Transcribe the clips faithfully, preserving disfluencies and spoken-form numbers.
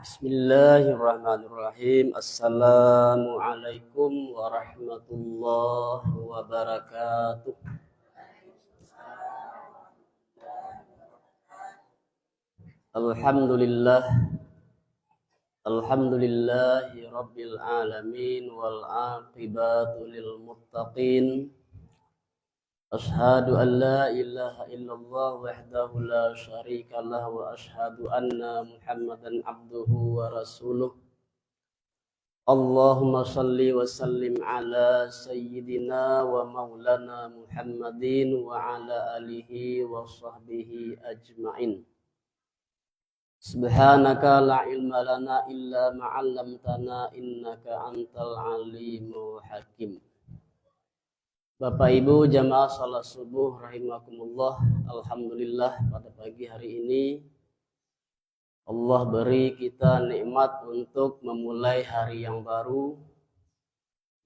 Bismillahirrahmanirrahim. Assalamualaikum warahmatullahi wabarakatuh. Alhamdulillah. Alhamdulillahi rabbil alamin, wal aqibatu lil muttaqin. Asyhadu an la ilaha illallah wahdahu la syarikalah, wa asyhadu anna Muhammadan abduhu wa rasuluh. Allahumma salli wa sallim ala sayyidina wa maulana Muhammadin wa ala alihi wa sahbihi ajmain. Subhanaka la ilma lana illa ma 'allamtana, innaka antal alimul hakim. Bapak Ibu jamaah salat subuh rahimakumullah, alhamdulillah, pada pagi hari ini Allah beri kita nikmat untuk memulai hari yang baru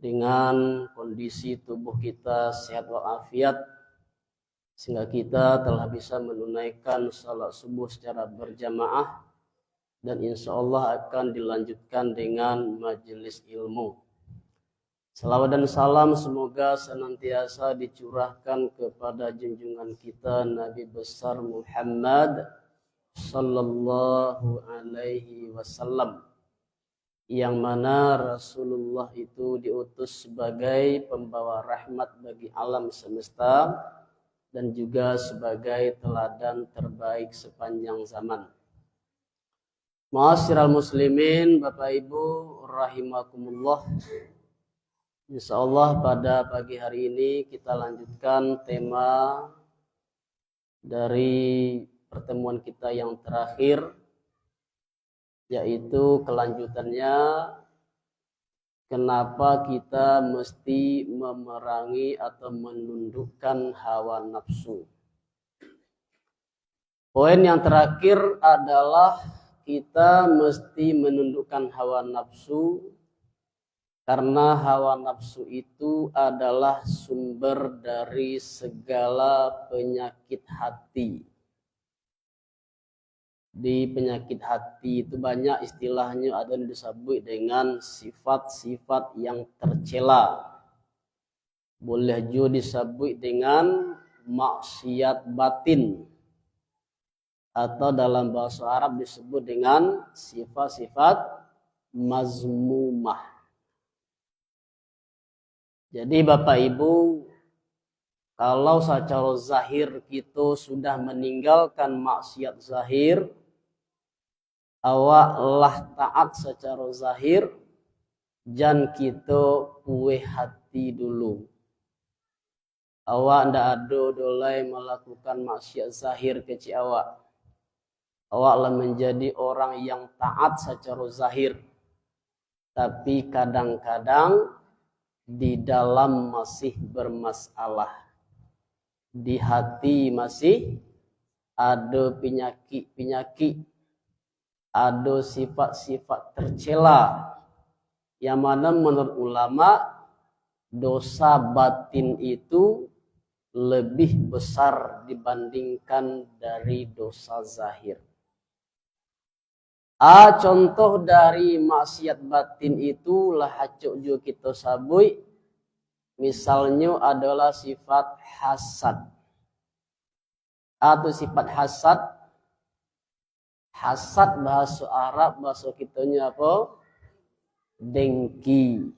dengan kondisi tubuh kita sehat walafiat, sehingga kita telah bisa menunaikan salat subuh secara berjamaah dan insya Allah akan dilanjutkan dengan majelis ilmu. Salawat dan salam semoga senantiasa dicurahkan kepada junjungan kita Nabi besar Muhammad sallallahu alaihi wasallam, yang mana Rasulullah itu diutus sebagai pembawa rahmat bagi alam semesta dan juga sebagai teladan terbaik sepanjang zaman. Ma'asyiral muslimin, Bapak Ibu rahimakumullah. Insya Allah pada pagi hari ini kita lanjutkan tema dari pertemuan kita yang terakhir, yaitu kelanjutannya, kenapa kita mesti memerangi atau menundukkan hawa nafsu. Poin yang terakhir adalah kita mesti menundukkan hawa nafsu, karena hawa nafsu itu adalah sumber dari segala penyakit hati. Di penyakit hati itu banyak istilahnyo, ada yang disebut dengan sifat-sifat yang tercela. Boleh juo disebut dengan maksiat batin, atau dalam bahasa Arab disebut dengan sifat-sifat mazmumah. Jadi, Bapak Ibu, kalau secara zahir kita sudah meninggalkan maksiat zahir, awak lah taat secara zahir, jan kita pueh hati dulu. Awak ndak ado doh lai melakukan maksiat zahir kecek awak. Awak lah menjadi orang yang taat secara zahir, tapi kadang-kadang di dalam masih bermasalah. Di hati masih ado penyakit-penyakit, ado sifat-sifat tercela, yang mana menurut ulama, dosa batin itu lebih besar dibandingkan dari dosa zahir. A, contoh dari maksiat batin itu lah acok juo kito sabuik, misalnyo adalah sifat hasad. A tu sifat hasad. Hasad bahaso Arab, bahaso kitonyo apo? Dengki.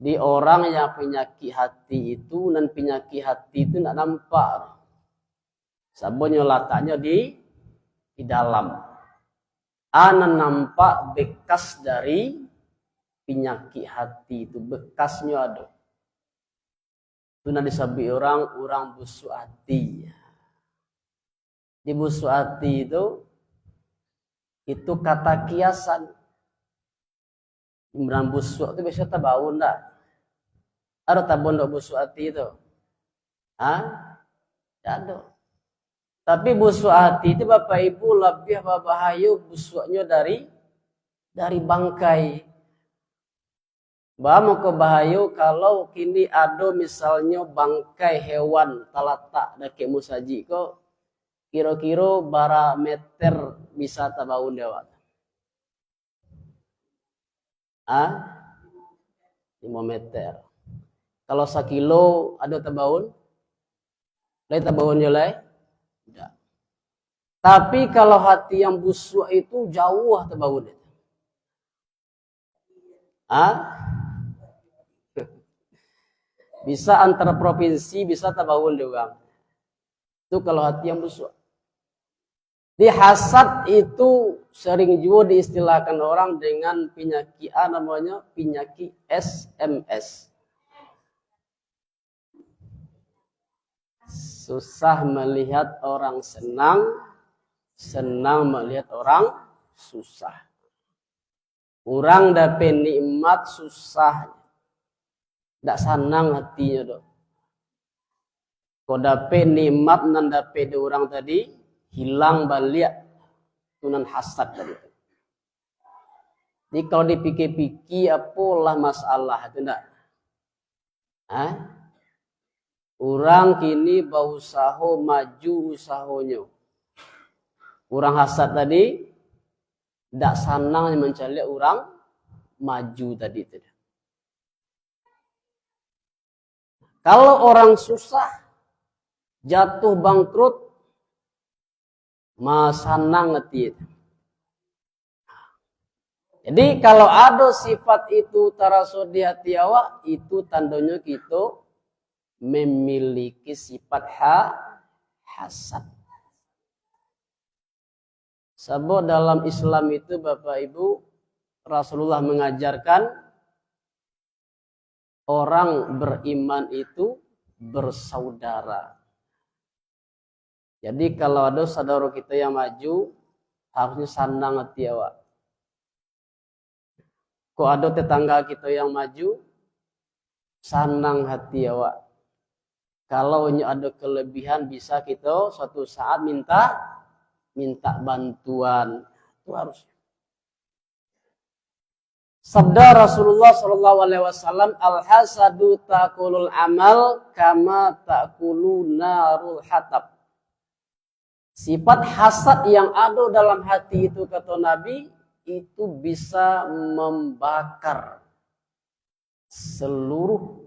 Di orang yang penyakit hati itu, nan penyakit hati itu ndak nampak. Sababnyo lataknyo di, di dalam. A nan nampak bekas dari penyakit hati itu, bekasnyo ado. Tu nan disabuik urang, urang busuak ati. Di busuak ati tu, itu kata kiasan. Urang busuak tu biaso tabau ndak? Ado tabau ndak busuak ati tu? Ha? Ndak ado. Tapi busuak ati tu, Bapak Ibu, labiah babahayo busuaknyo dari, dari bangkai. Baa mangko bahayo kalau kini ado misalnyo bangkai hewan talatak dakek musajik ko, kiro-kiro bara meter bisa tabaun dek awak? Ha? Limo meter. Kalau sakilo, ado tabaun? Lai tabaun jo lai? Indak. Tapi kalau hati yang busuak itu jauah tabaun. Ha? Bisa antar provinsi, bisa tabaun dek urang. Itu kalau hati yang busuak. Di hasad itu sering juga diistilahkan orang dengan penyakit, ah, namanya penyakit S M S. Susah melihat orang senang, senang melihat orang susah. Urang dapek nikmat susah, dak sanang hatinyo doh. Kok dapek nikmat nan dapek dek urang tadi, hilang baliak, tu nan hasad tadi. Jadi kalau dipikia-pikia, apolah masalah tu ndak? Ha? Urang kini bausaho maju usahonyo. Urang hasad tadi, dak sanang mancaliak urang maju tadi tu. Kalau orang susah, jatuh bangkrut, ma sanang ati. Jadi, kalau ado sifat itu taraso di ati awak, itu tandonyo kito memiliki sifat ha-, hasad. Sabab dalam Islam itu, Bapak Ibu, Rasulullah mengajarkan orang beriman itu bersaudara. Jadi, kalau ado saudara kita yang maju, harusnya sanang hati awak. Kok ado tetangga kita yang maju, sanang hati awak. Kalau inyo ado kelebihan, bisa kita suatu saat minta, minta bantuan. Itu harus. Sabda Rasulullah sallallahu alaihi wasallam, "Al-hasadu ta'kulul amal kama ta'kulu narul hatab." Sifat hasad yang ado dalam hati itu, kata Nabi, itu bisa membakar seluruh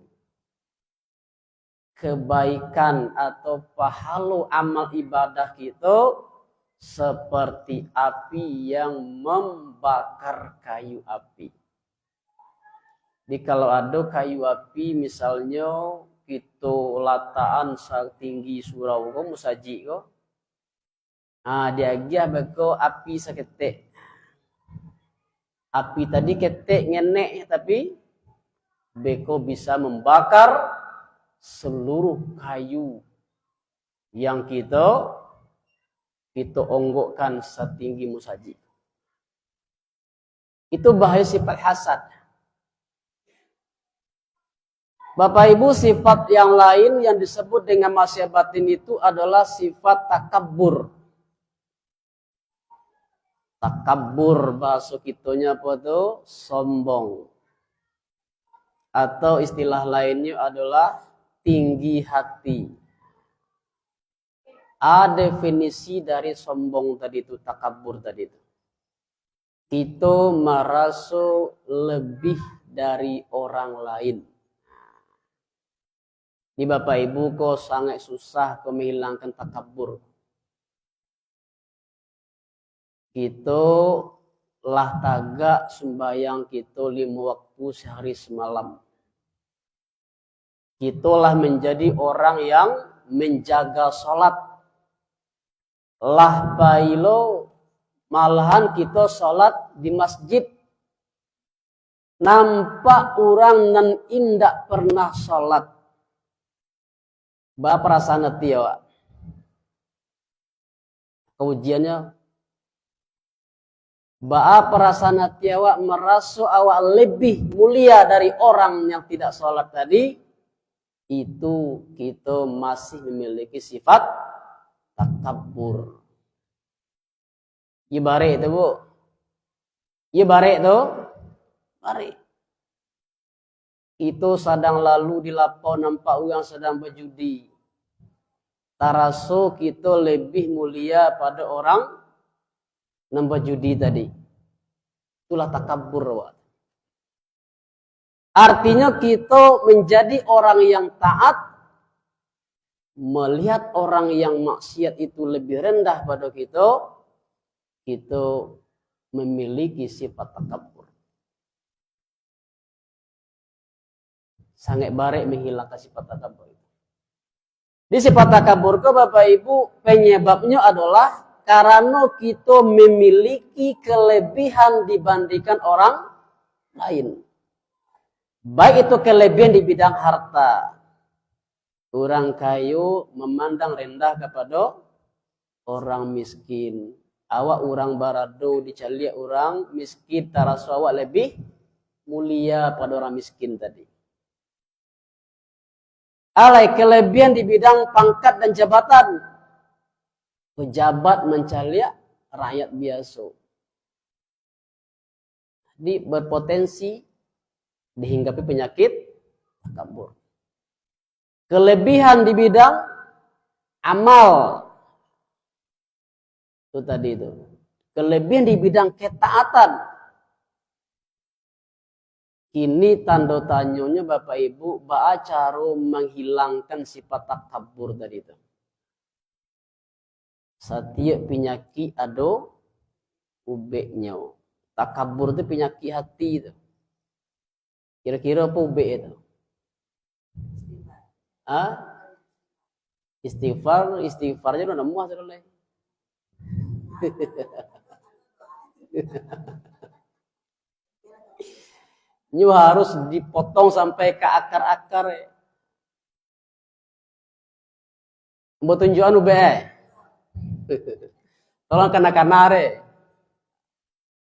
kebaikan atau pahalo amal ibadah kito seperti api yang membakar kayu api. Jadi, kalau ado kayu api, misalnyo kito latakan satinggi surau ko, musajik ko, ah, diagiah beko api saketek. Api tadi ketek ngenek, tapi beko bisa membakar seluruh kayu yang kito, kito onggokkan satinggi musajik. Itu bahaya sifat hasad. Bapak Ibu, sifat yang lain yang disebut dengan maksiat batin itu adalah sifat takabur. Takabur, bahaso kitonyo apo tu? Sombong. Atau istilah lainnyo adalah tinggi hati. A, definisi dari sombong tadi tu, takabur tadi tu. Kito maraso lebih dari orang lain. Di Bapak Ibu ko sangaik susah ko mahilangkan takabur. Kito lah tagak sumbayang kito limo waktu sahari samalam. Kito lah manjadi orang yang manjaga salat. Lah pailo, malahan kito salat di masjid. Nampak urang nan indak pernah salat. Baa parasaan ati awak? Ujiannyo, baa parasaan ati awak maraso awak lebih mulia dari orang yang tidak salat tadi? Itu kito masih memiliki sifat takabur. Iyo barek tu, Bu. Iyo barek tu. Barek. Kito sadang lalu di lapau, nampak urang sadang bajudi. Taraso kito lebih mulia pado orang, nan bajudi tadi. Itulah takabur, Pak. Artinyo, kito manjadi orang yang taat, malihat orang yang maksiat itu lebih rendah pado kito, kito mamiliki sifat takabur. Sangaik barek mahilangkan sifat takabur itu. Di sifat takabur ko, Bapak Ibu, panyababnyo adolah karano kito mamiliki kalebihan dibandingkan orang lain. Baik itu kalebihan di bidang harta. Urang kayo mamandang rendah kapado orang miskin. Awak urang barado dicaliak urang miskin, taraso awak labiah mulia pado orang miskin tadi. Alai kalebihan di bidang pangkat dan jabatan. Pejabat mancaliak rakyat biaso. Jadi, berpotensi dihinggapi penyakit takabur. Kelebihan di bidang amal. Itu tadi itu. Kelebihan di bidang ketaatan. Kini tando tanyonyo, Bapak Ibu, baa caro manghilangkan sifat takabur tadi tu? Satiok pinyakik ado ubeknyo. Takabur tu pinyakik hati tu. Kiro-kiro apo ubek itu? Ha? Istighfar, istighfar aja udah nemu hasilnyo. Nyo harus dipotong sampai ka akar-akar. Ambo tunjuakan ubek, eh. Tolong kana-kana re.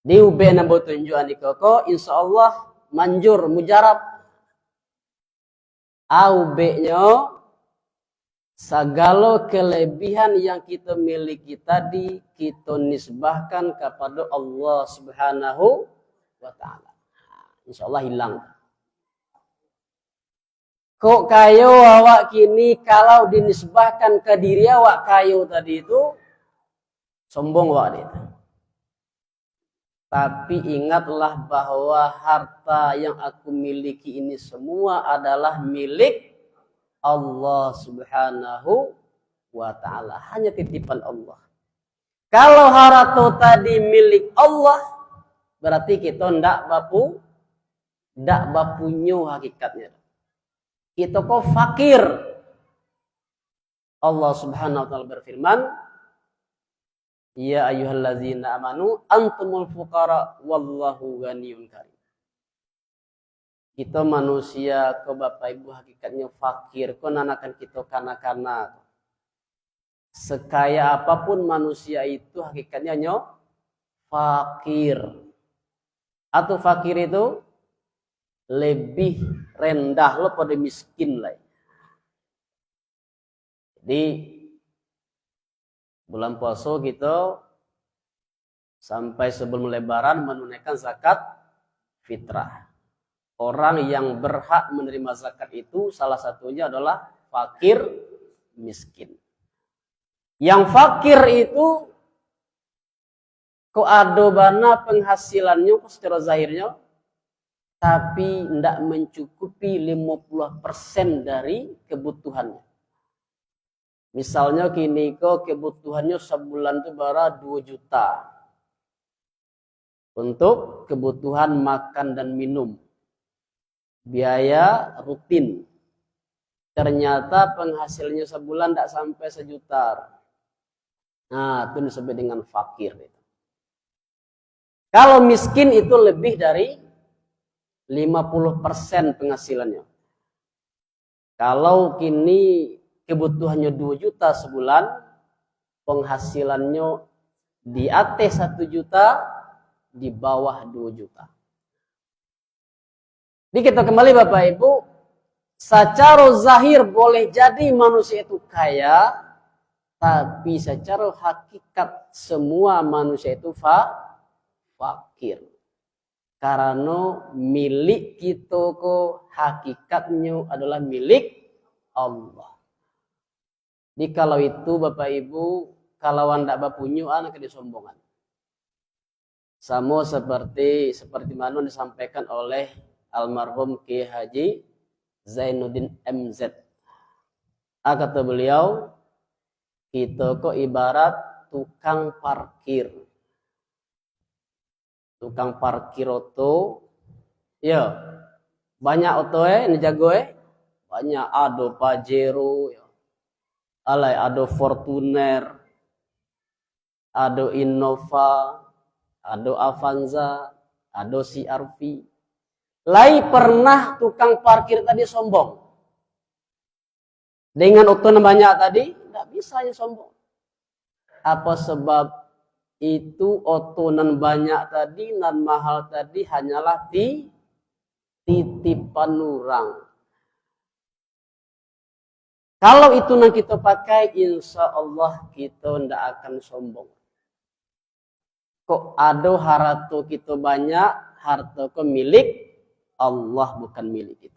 Di ubek nan ambo tunjuakan iko ko, insya Allah manjur, mujarab. A ubeknyo, sagalo kelebihan yang kito miliki tadi, kito nisbahkan kapado Allah Subhanahu wa Ta'ala. Insya Allah hilang. Kok kayo awak kini, kalau dinisbahkan ka diri awak kayo tadi tu, sombong awak dek itu. Tapi ingatlah bahwa harta yang aku miliki ini semua adalah milik Allah Subhanahu wa Ta'ala. Hanya titipan Allah. Kalau harato tadi milik Allah, berarti kito ndak bapu-, ndak bapunyo hakikatnyo. Kito ko fakir. Allah Subhanahu wa Ta'ala berfirman, "Ya ayyuhallazina amanu antumul fuqara wallahu ghaniyun karim." Kito manusia ko, Bapak Ibu, hakikatnyo fakir, ko nan akan kito kana-kana. Sekaya apapun manusia itu, hakikatnyo hanyo fakir. Atau fakir itu lebih rendah lo pada miskin lai. Jadi, bulan puaso kito sampai sebelum Lebaran menunaikan zakat fitrah. Orang yang berhak menerima zakat itu salah satunya adalah fakir miskin. Yang fakir itu kok ado bana panghasilannyo ko secara zahirnyo, tapi ndak mancukupi limo puluah persen dari kebutuhannyo. Misalnyo kini ko kebutuhannyo sabulan tu bara duo juta. Untuk kebutuhan makan dan minum, biaya rutin. Ternyata panghasilnyo sabulan ndak sampai sajuta. Nah, itu disebut dengan fakir. Kalau miskin itu lebih dari lima puluh persen penghasilannya. Kalau kini kebutuhannyo duo juta sabulan, panghasilannyo di ateh satu juta, di bawah duo juta. Jadi kita kembali, Bapak Ibu, sacaro zahir boleh jadi manusia itu kaya, tapi sacaro hakikat semua manusia itu fa-, fakir. Karano milik kito ko hakikatnyo adalah milik Allah. Jadi kalau itu, Bapak Ibu, kalau ndak bapunyo, a nan ka disombongan. Samo seperti, seperti mano disampaikan oleh almarhum Kiai Haji Zainuddin M Z. Ah, kata beliau, kito ko ibarat tukang parkir. Tukang parkir oto, yo, banyak oto, eh, nan dijago, eh. Banyak, ado Pajero, yo. Alai ado Fortuner, ado Innova, ado Avanza, ado C R V. Lai pernah tukang parkir tadi sombong? Dengan oto nan banyak tadi, ndak bisa nyo sombong. Apa sebab itu? Oto nan banyak tadi, nan mahal tadi, hanyalah ti-, titipan urang. Kalau itu nan kito pakai, insya Allah kito ndak akan sombong. Kok ado harato kito banyak, harato ko milik Allah, bukan milik kito.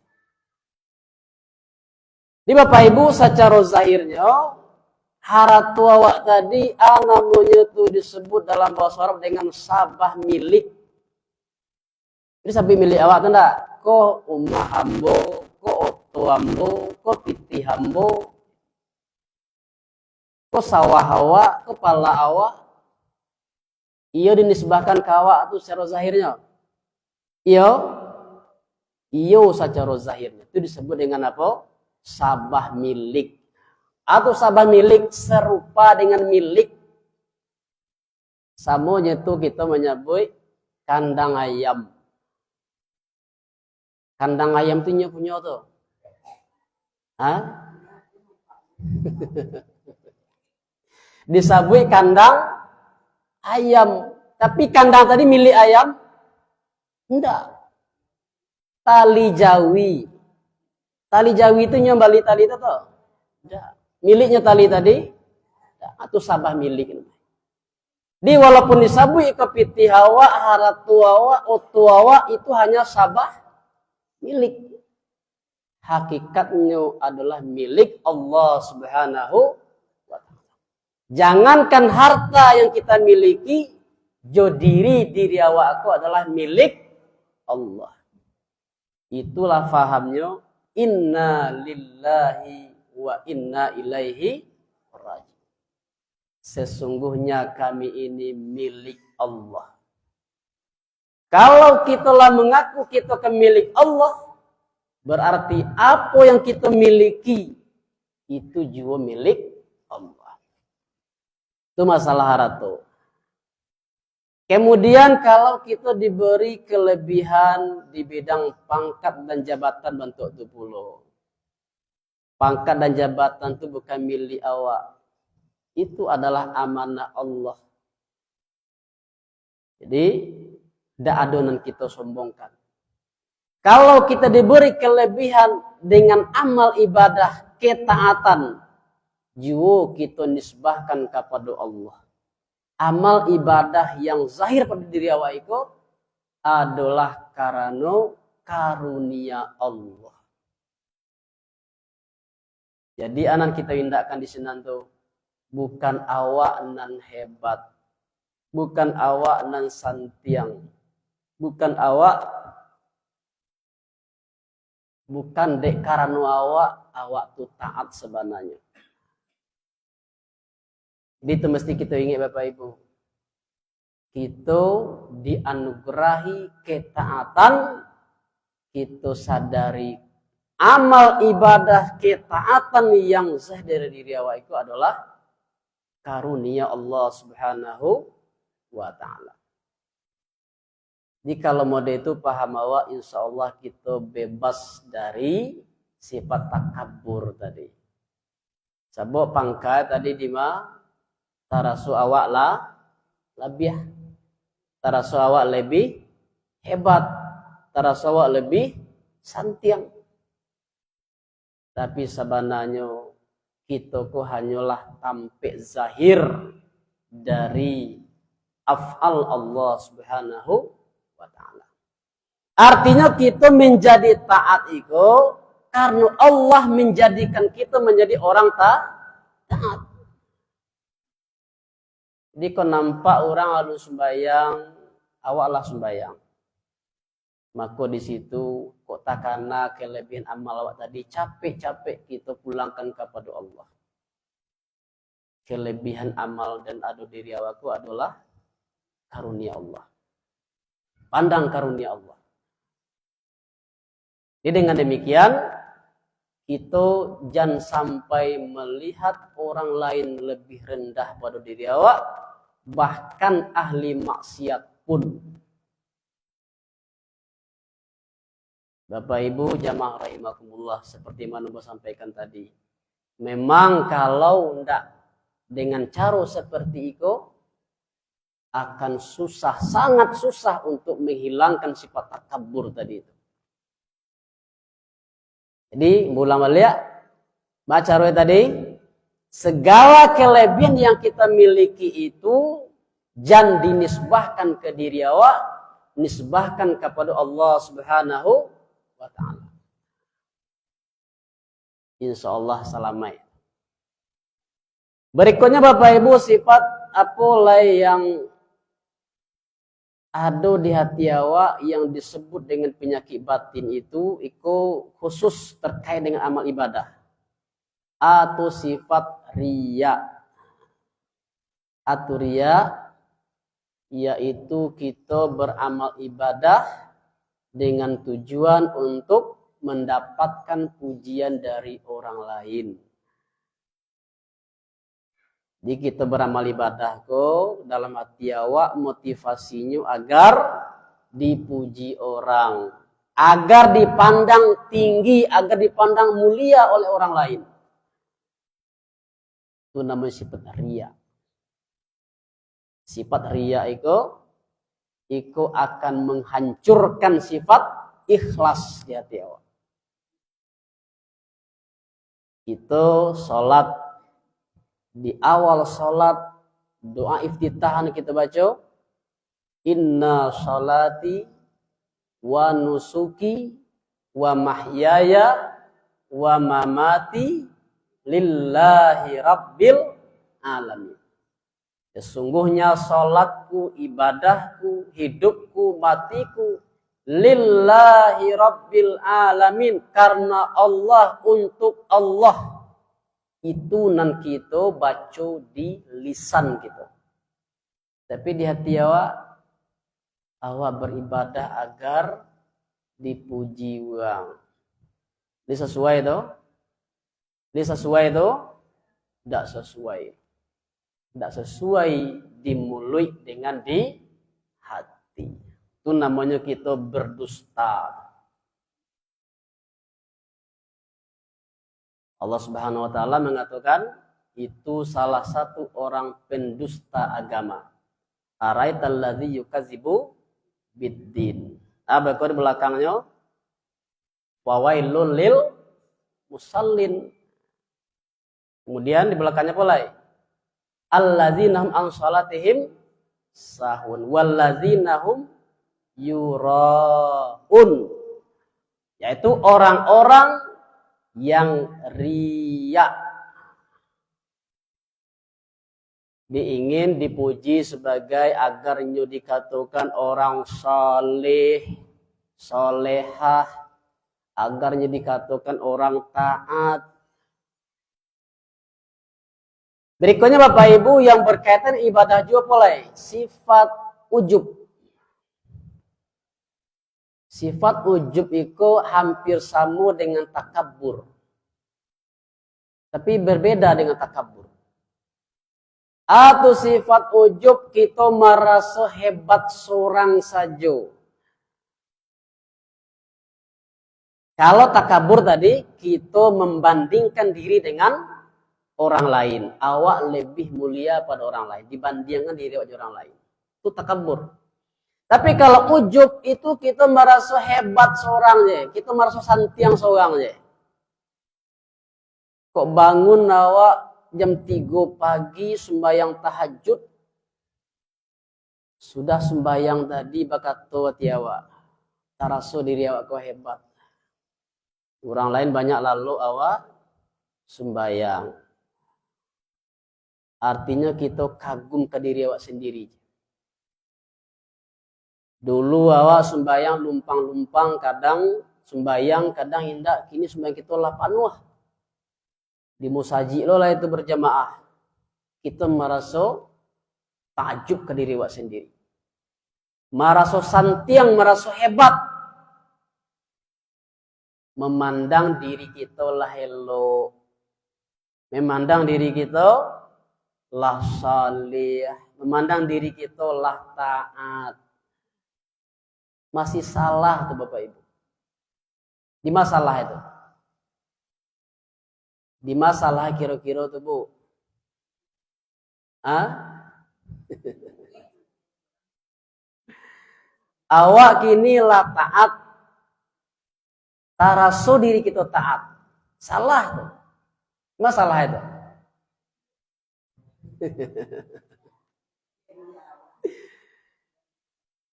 Di Bapak Ibu, sacaro zahirnyo, harato awak tadi, a namonyo tu disebut dalam bahaso Arab dengan sabah milik. Jadi, sabah milik awak tu ndak? Ko umah ambo, ko oto ambo, ko pitih ambo, ko sawah awak, ko palak awak. Iyo dinisbahkan ka awak tu sacaro zahirnyo. Iyo, iyo sacaro zahirnyo. Itu disebut dengan apo? Sabah milik. Atau sabah milik serupa dengan milik. Samonyo tu kito manyabuik kandang ayam. Kandang ayam tu inyo punyo tu. Ha? Disabuik kandang ayam. Tapi kandang tadi milik ayam? Ndak. Tali jawi. Tali jawi tu inyo bali tali tu, tu? Ndak. Miliknyo tali tadi? Ndak. Itu sabah milik. Di, walaupun disabuik iko pitih awak, harato awak, oto awak, itu hanya sabah milik. Hakikatnyo adalah milik Allah Subhanahu wa Ta'ala. Jangankan harta yang kita miliki, jo diri, diri awak ko adalah milik Allah. Itulah fahamnyo, inna lillahi wa inna ilaihi raji'un. Sesungguhnya kami ini milik Allah. Kalau kito lah mangaku kito kan milik Allah, berarti apo yang kito miliki, itu juo milik Allah. Itu masalah harato. Kemudian, kalau kito diberi kelebihan di bidang pangkat dan jabatan, bantuak tu pulo. Pangkat dan jabatan tu bukan milik awak. Itu adalah amanah Allah. Jadi, ndak ado nan kito sombongkan. Kalau kita diberi kelebihan dengan amal ibadah, ketaatan, juo kito nisbahkan kapado Allah. Amal ibadah yang zahir pado diri awak iko adolah karano karunia Allah. Jadi, a nan kito indakkan di sinan tu, bukan awak nan hebat, bukan awak nan santiang, bukan awak, bukan dek karano awak, awak tu taat sabananyo. Jadi, itu mesti kito ingek, Bapak Ibu. Kito dianugerahi ketaatan, kito sadari amal ibadah ketaatan yang zahir dari diri awak itu adalah karunia Allah Subhanahu wa Ta'ala. Jikalau model itu paham awak, insya Allah kito bebas dari sifat takabur tadi. Sabab pangka tadi dima, taraso awak lah labiah, taraso awak lebih hebat, taraso awak lebih santiang. Tapi sabananyo, kito ko hanyolah tampek zahir dari af'al Allah Subhanahu wa Ta'ala. Artinyo, kito menjadi taat iko karano Allah menjadikan kito menjadi orang ta-, taat. Jadi, kok nampak urang alun sumbayang, awak lah sumbayang. Mako di situ kok takana kelebihan amal awak tadi, capek-capek kito pulangkan kapado Allah. Kelebihan amal dan ado diri awak ko adolah karunia Allah. Pandang karunia Allah. Jadi dengan demikian, kito jan sampai melihat orang lain lebih rendah pado diri awak, bahkan ahli maksiat pun. Bapak Ibu jamaah rahimakumullah, seperti mana ambo sampaikan tadi, memang kalau ndak dengan caro seperti iko, akan susah, sangat susah untuk menghilangkan sifat takabur tadi itu. Jadi, ulang baliak, baca roh tadi, segala kelebihan yang kita miliki itu jan dinisbahkan ke diri awak, nisbahkan kepada Allah Subhanahu wa Ta'ala. Insya Allah salamaik. Berikutnya, Bapak Ibu, sifat apo lai yang ado di hati awak yang disebut dengan penyakit batin itu, iko khusus terkait dengan amal ibadah atau sifat riya. Atau riya, yaitu kito beramal ibadah dengan tujuan untuk mendapatkan pujian dari orang lain. Jadi kito beramal ibadah ko dalam hati awak motivasinyo agar dipuji orang, agar dipandang tinggi, agar dipandang mulia oleh orang lain. Itu namanya sifat riya. Sifat riya iko, iko akan menghancurkan sifat ikhlas di hati awak. Kito salat, di awal salat, doa iftitahan kito baco, "Inna salati wa nusuki wa mahyaya wa mamati lillahi rabbil alamin." Sesungguhnya salatku, ibadahku, hidupku, matiku, lillahi rabbil alamin, karena Allah, untuk Allah. Itu nan kito baco di lisan kito. Tapi di hati awak, awak beribadah agar dipuji urang. Ini sesuai tu? Ini sesuai tu? Ndak sesuai. Ndak sesuai di muluik dengan di hati. Itu namanya kito berdusta. Allah Subhanahu wa Ta'ala mengatakan, itu salah satu orang pendusta agama. "Araital ladzi yukadzibu biddin." Apa kau di belakangnya? "Fawailul lil musallin." Kemudian di belakangnya apa lai? "Alladzina hum an salatihim sahun, walladzina hum yuraun." Yaitu orang-orang yang riya. Diingin dipuji sebagai agar nyo dikatokan orang saleh, salehah, agar nyo dikatokan orang taat. Berikutnya, Bapak Ibu, yang berkaitan ibadah juo apo lai? Sifat ujub. Sifat ujub iko hampir samo dengan takabur. Tapi berbeda dengan takabur. Atau sifat ujub, kito maraso hebat sorang sajo. Kalau takabur tadi, kito membandingkan diri dengan orang lain. Awak lebih mulia pada orang lain, dibandingkan diri awak dengan orang lain. Itu takabur. Tapi kalau ujub itu, kito maraso hebat sorang je, kito maraso santiang sorang je. Kok bangun awak jam tigo pagi, sumbayang tahajud, sudah sumbayang tadi bakato ati awak, taraso diri awak ko hebat. Urang lain banyak lalok, awak sumbayang. Artinyo kito kagum ka diri awak sandiri. Dulu awak sumbayang lumpang-lumpang, kadang sumbayang, kadang indak. Kini sumbayang kito lah panuah. Di musajik lo lah itu berjamaah. Kito maraso takjub ka diri awak sandiri. Maraso santiang, maraso hebat. Memandang diri kito lah elok. Memandang diri kito lah saleh. Memandang diri kito lah taat. Masih salah tu, Bapak Ibu. Di masalah itu. Di masalah kiro-kiro tu, Bu. Ah? Awak kini lah taat. Taraso diri kito taat. Salah tu. Masalah itu.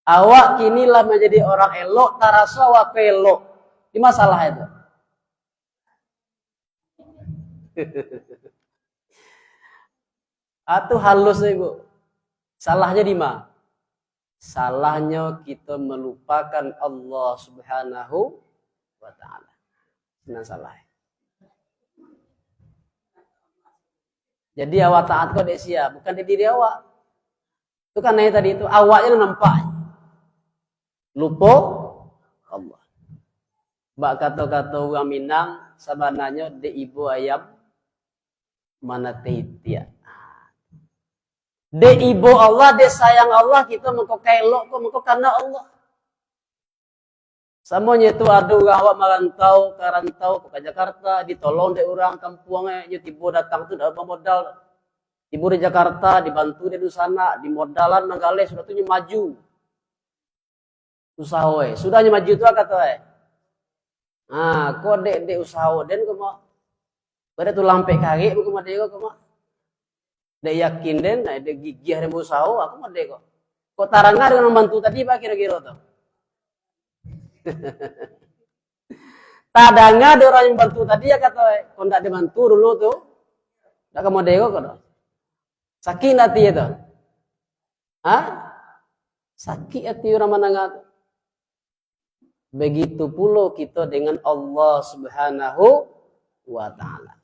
Awak kini lah manjadi orang elok, taraso awak ko elok. Di masalah itu. Atu halus, Ibu. Salahnyo di ma? Salahnyo kito malupakan Allah Subhanahu wa Ta'ala. Nah, salah. Jadi, awak taat ko dek sia, bukan dek diri awak. Tu kan nyo tadi tu, awaknyo nan nampak. Lupo Allah. Bak kato-kato urang Minang, sabananyo dek ibo ayam manateh itiak. Dek ibo Allah, dek sayang Allah, kito mangko ka elok ko, mangko kana Allah. Samonyo tu ado urang awak marantau, ka rantau, ka Jakarta, ditolong dek urang kampuang, eh, nyo tibo datang tu dak bamodal. Tibo di Jakarta, dibantu dek dunsanak, dimodalan manggaleh, sudah tu nyo maju. Usaho, eh. Sudah nyo maju tu, kato, eh. Ha, ko dek, dek usaho den ko mah. Ko dek tulang pek karek ko mah dek ko mah. Dek yakin den, eh, dek gigiah den bausaho, aku mah dek ko. Kok tadanga dek urang bantu tadi, Pak, kiro-kiro tu? Tadanga dek urang nan bantu tadi, yo kato, eh, kok ndak dibantu dulu tu, ndak ka mode ko, ko do. Sakik ndak ati tu? Ha? Sakik ati urang mandanga tu. Begitu pulo kito dengan Allah Subhanahu wa Ta'ala.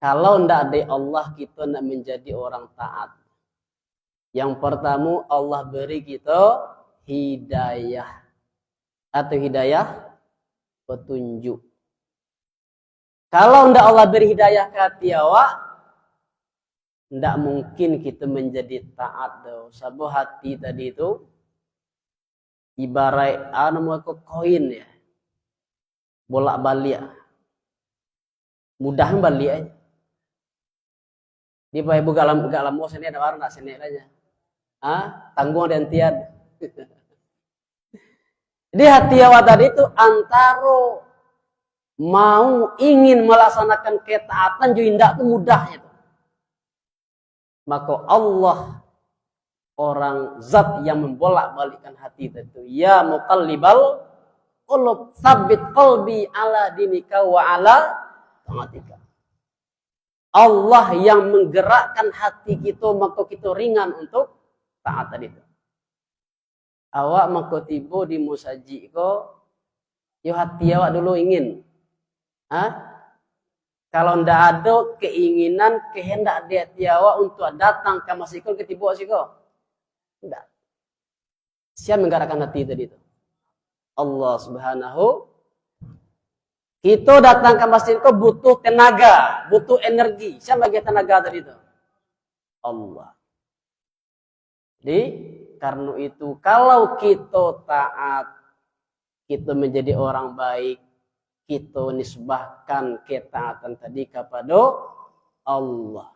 Kalau ndak ado Allah, kito ndak manjadi orang taat. Yang pertamo, Allah beri kito hidayah. Atau hidayah petunjuk. Kalau ndak Allah beri hidayah ka ati awak, ndak mungkin kito manjadi taat doh. Sabab hati tadi tu ibaraik, ah, namo ko koin, yo. Bolak-baliak. Mudah baliak, eh. Di Bapak Ibu gak lam-, gak lamo sini ado barang nak sini aja. Ah, tangguang di antian. Di hati awak tadi tu antaro mau ingin melaksanakan ketaatan jo indak tu mudahnyo tu. Mako Allah orang zat yang membolak-balikkan hati itu. Ya muqallibal qulub, tsabbit qalbi ala dinika wa ala taatika. Allah yang menggerakkan hati kito, mako kito ringan untuk taat tadi tu. Awak mako tibo di musajik ko, yo hati awak dulu ingin. Ha? Kalau ndak ado keinginan, kehendak di hati awak untuk datang ka masjid ko, ka tibo siko. Ndak. Sia menggerakkan hati tadi tu? Allah Subhanahu. Kito datang ka masjid ko butuh tenaga, butuh energi. Sia bagi tenaga tadi tu? Allah. Jadi, karena itu, kalau kito taat, kito menjadi orang baik, kito nisbahkan ketaatan tadi kapado Allah.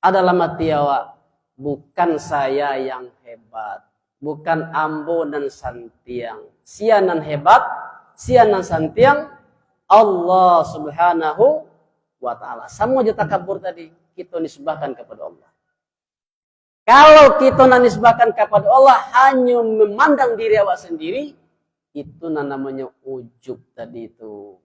Ado dalam ati awak, bukan saya yang hebat, bukan ambo nan santiang. Sia nan hebat, sia nan santiang, Allah Subhanahu wa Ta'ala. Samo jo takabur tadi, kito nisbahkan kapado Allah. Kalau kito nak nisbahkan kapado Allah, hanyo memandang diri awak sandiri, itu nan namonyo ujub tadi tu.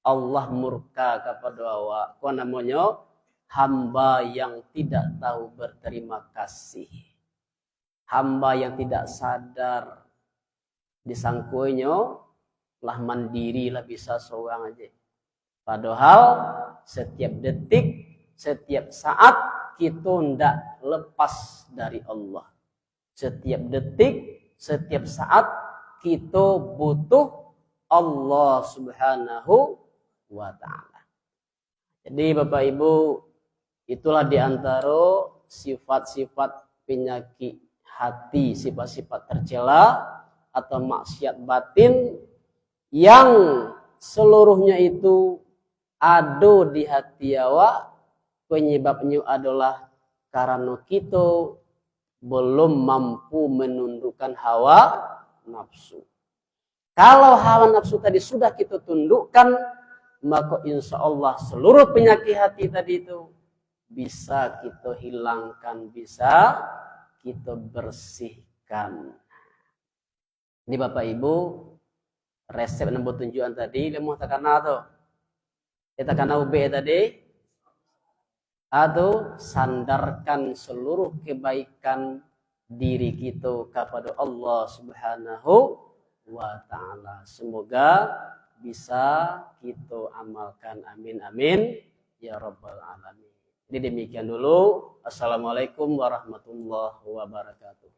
Allah murka kapado awak. Ko namonyo hamba yang tidak tahu berterima kasih. Hamba yang tidak sadar, disangkonyo lah mandiri, lah bisa sorang aja. Padahal setiap detik, setiap saat kito ndak lepas dari Allah. Setiap detik, setiap saat kito butuh Allah Subhanahu wa Ta'ala. Jadi, Bapak Ibu, itulah di antaro sifat-sifat penyakit hati, sifat-sifat tercela atau maksiat batin yang seluruhnya itu ado di hati awak, penyebabnyo adalah karano kito belum mampu menundukkan hawa nafsu. Kalau hawa nafsu tadi sudah kito tundukkan, maka insya Allah seluruh penyakit hati tadi itu bisa kito hilangkan, bisa kito bersihkan. Ini Bapak Ibu, resep nan batunjuakan tadi, lemoh takana tu. Dia takana ubek tadi, atau sandarkan seluruh kebaikan diri kito kepada Allah Subhanahu wa Ta'ala. Semoga bisa kito amalkan. Amin, amin, ya rabbal alamin. Jadi, demikian dulu. Assalamualaikum warahmatullahi wabarakatuh.